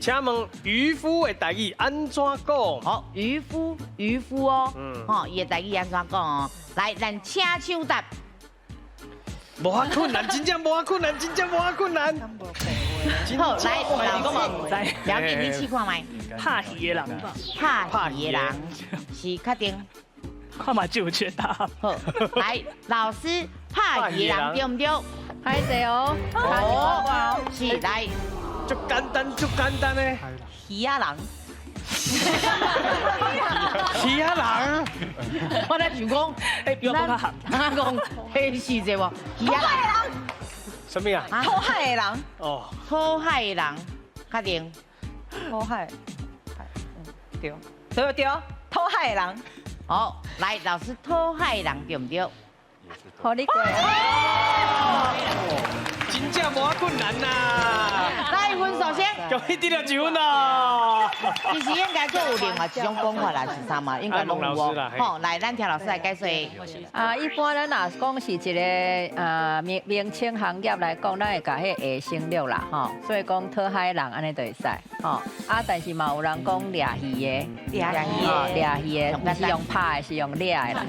請問漁夫的台語按怎講？好，漁夫，漁夫哦，吼，伊的台語按怎講哦？來，咱請手答。無遐困難，真正無遐困難，真正無遐困難。好，來，老師，了解你試看覓。拍魚的人，拍魚的人是確定。看嘛就有確答案。好，來，老師，拍魚的人對毋對？歹勢哦，哦，是來，足簡單，足簡單的。魚仔人。魚仔人，我咧想講，欸，比我較行。咱講，彼是者無？魚仔人。啥物啊？討海的人。哦。討海的人，確定。討海。對。對對，討海的人。好，來，老師，討海的人對毋對？予你過。真正無遐困難吶！來，分數先。恭喜得了一分咯！其實應該閣有另外一種講法啦，是啥嘛？應該攏有哦。好，來，咱聽老師來解說。啊，一般咱若講是一个啊名名稱行業來講，咱會共彼个下省略啦，吼。所以講討海人按呢就會使，吼。啊，但是嘛有人講掠魚的，掠魚的，掠魚的，毋是用拍的，是用掠的啦。